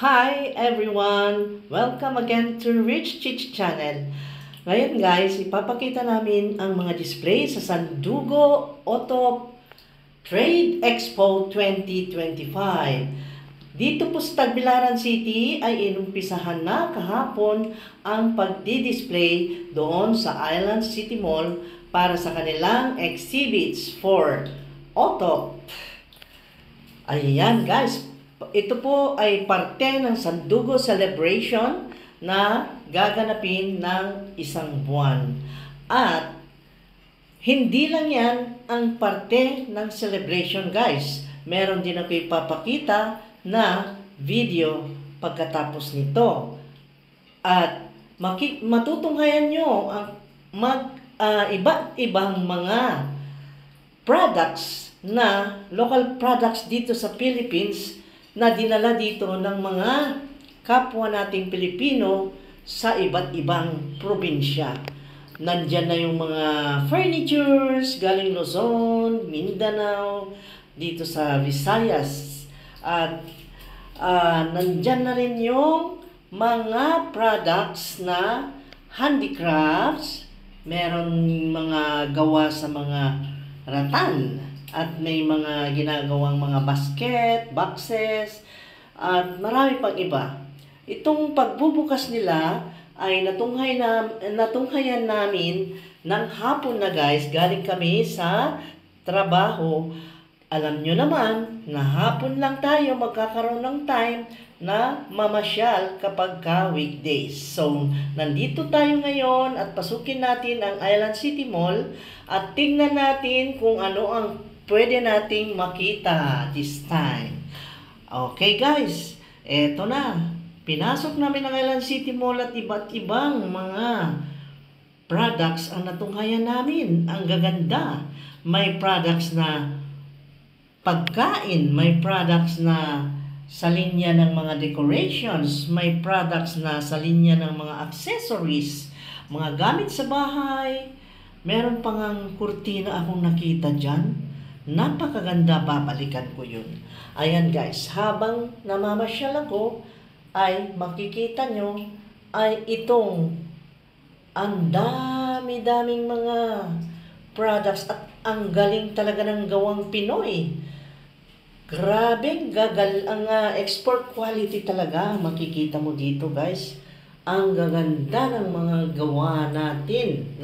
Hi everyone! Welcome again to Rich Chich Channel. Ngayon guys, ipapakita namin ang mga display sa Sandugo Auto Trade Expo 2025. Dito po sa Tagbilaran City ay inumpisahan na kahapon ang pagdi-display doon sa Island City Mall para sa kanilang exhibits for auto. Ayan guys, ito po ay parte ng Sandugo Celebration na gaganapin ng isang buwan. At hindi lang yan ang parte ng celebration guys. Meron din ako ipapakita na video pagkatapos nito. At matutunghayan nyo ang iba't ibang mga products na local products dito sa Philippines na dinala dito ng mga kapwa nating Pilipino sa iba't ibang probinsya. Nandyan na yung mga furnitures galing Luzon, Mindanao, dito sa Visayas. At nandyan na rin yung mga products na handicrafts. Meron mga gawa sa mga rattan. At may mga ginagawang mga basket, boxes, at marami pang iba. Itong pagbubukas nila ay natunghayan namin ng hapon na guys. Galing kami sa trabaho. Alam nyo naman na hapon lang tayo magkakaroon ng time na mamasyal kapag weekdays. So, nandito tayo ngayon at pasukin natin ang Island City Mall at tingnan natin kung ano ang pwede nating makita this time. Okay guys, eto na. Pinasok namin ang Island City Mall at iba't ibang mga products ang natunghayan namin. Ang gaganda. May products na pagkain, may products na sa linya ng mga decorations, may products na sa linya ng mga accessories, mga gamit sa bahay. Meron pang ang kurtina akong nakita dyan. Napakaganda, babalikan ko yun. Ayan guys, habang namamasyal ako, ay makikita nyo ay itong ang dami-daming mga products at ang galing talaga ng gawang Pinoy. Grabe, gagal ang export quality talaga. Makikita mo dito guys. Ang gaganda ng mga gawa natin.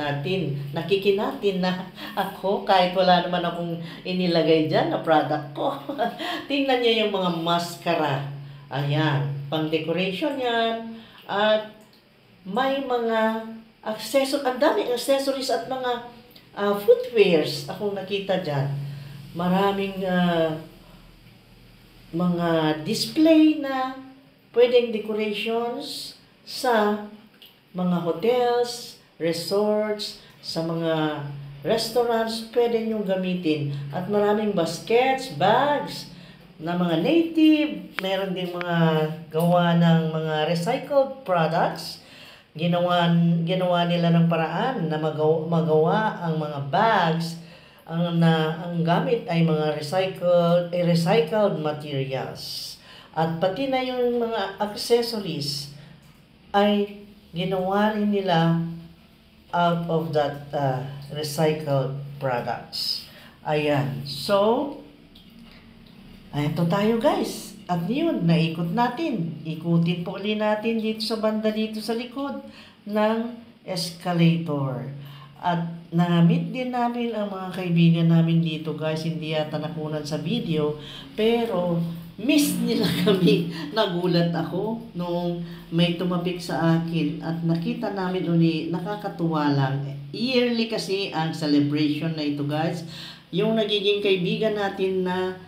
Nakikinatin na ako kahit wala naman akong inilagay dyan na product ko. Tingnan niyo yung mga maskara. Ayan, pang decoration yan. At may mga accessories, ang daming accessories at mga footwears akong nakita dyan. Maraming mga display na pwedeng decorations sa mga hotels, resorts, sa mga restaurants, pwede nyo gamitin. At maraming baskets, bags, na mga native. Meron din mga gawa ng mga recycled products. Ginawa nila ng paraan na magawa ang mga bags. Ang gamit ay mga recycled materials. At pati na yung mga accessories ay ginawa rin nila out of that recycled products. Ayan. So, ito tayo guys. At yun, naikot natin. Ikutin po ulit natin dito sa banda dito sa likod ng escalator. At na-meet din namin ang mga kaibigan namin dito guys. Hindi yata nakunan sa video. Pero miss nila kami. Nagulat ako nung may tumapik sa akin. At nakita namin ulit. Nakakatuwa lang. Yearly kasi ang celebration na ito guys. Yung nagiging kaibigan natin na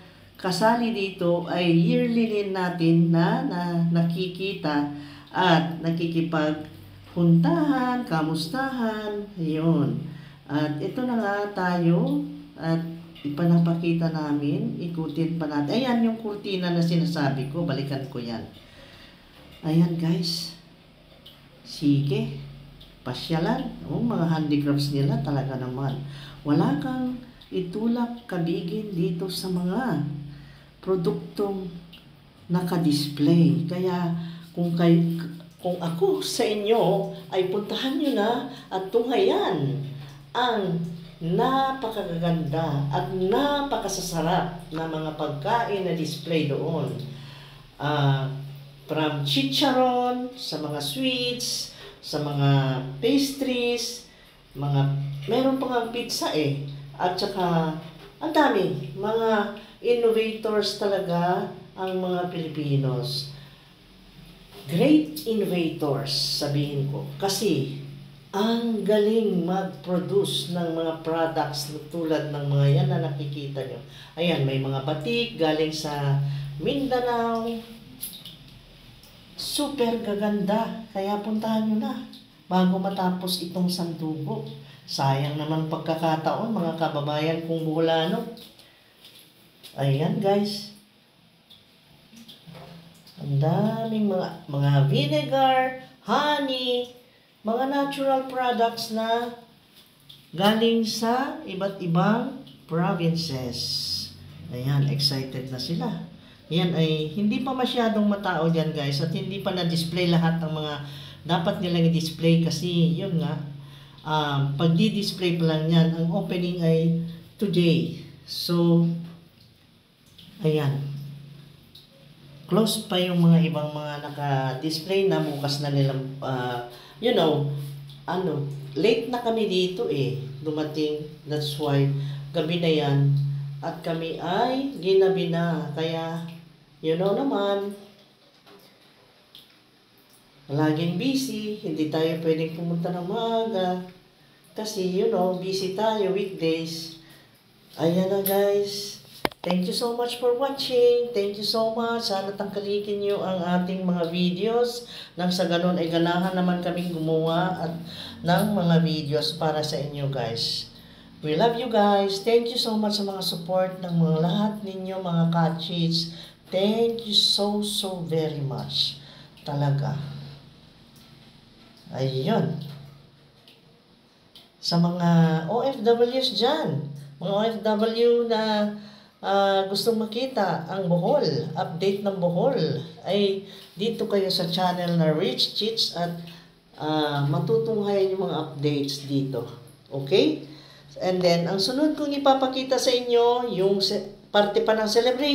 kasali dito ay yearly din natin na nakikita at nakikipagpuntahan, kamustahan, yun. At ito na nga tayo at ipanapakita namin, ikutin pa natin. Ayan yung kurtina na sinasabi ko, balikan ko yan. Ayan guys, sige, pasyalan. Mga handicrafts nila talaga naman. Wala kang itulak kabigin dito sa mga produktong naka-display. Kaya kung ako sa inyo ay puntahan nyo na at tunghayan ang napakaganda at napakasasarap na mga pagkain na display doon. From chicharon, sa mga sweets, sa mga pastries, meron pa nga pizza at saka ang dami, mga innovators talaga ang mga Pilipinos. Great innovators, sabihin ko. Kasi, ang galing mag-produce ng mga products tulad ng mga yan na nakikita nyo. Ayan, may mga batik galing sa Mindanao. Super gaganda. Kaya puntahan nyo na bago matapos itong Sandugo. Sayang naman pagkakataon, mga kababayan kong Buholano. Ayan, guys. Ang daming mga vinegar, honey, mga natural products na galing sa iba't ibang provinces. Ayan, excited na sila. Yan ay hindi pa masyadong matao dyan, guys, at hindi pa na-display lahat ng mga dapat nilang i-display kasi yun nga, pag di-display pa lang yan, ang opening ay today. So, ayan. Close pa yung mga ibang mga naka-display na bukas na nilang, late na kami dito dumating. That's why, gabi na yan. At kami ay ginabi na. Kaya, naman, laging busy. Hindi tayo pwedeng pumunta ng maaga. Kasi, busy tayo weekdays. Ayan na, guys. Thank you so much for watching. Thank you so much. Sana tangkalikin nyo ang ating mga videos. Nang sa ganun ay ganahan naman kaming gumawa ng mga videos para sa inyo, guys. We love you, guys. Thank you so much sa mga support ng mga lahat ninyo, mga kachits. Thank you so very much. Talaga. Ayun. Sa mga OFWs dyan, mga OFW na gustong makita ang Bohol, update ng Bohol, ay dito kayo sa channel na Rich Chits at matutunghayan yung mga updates dito. Okay? And then, ang sunod kong ipapakita sa inyo, yung parte pa ng celebration.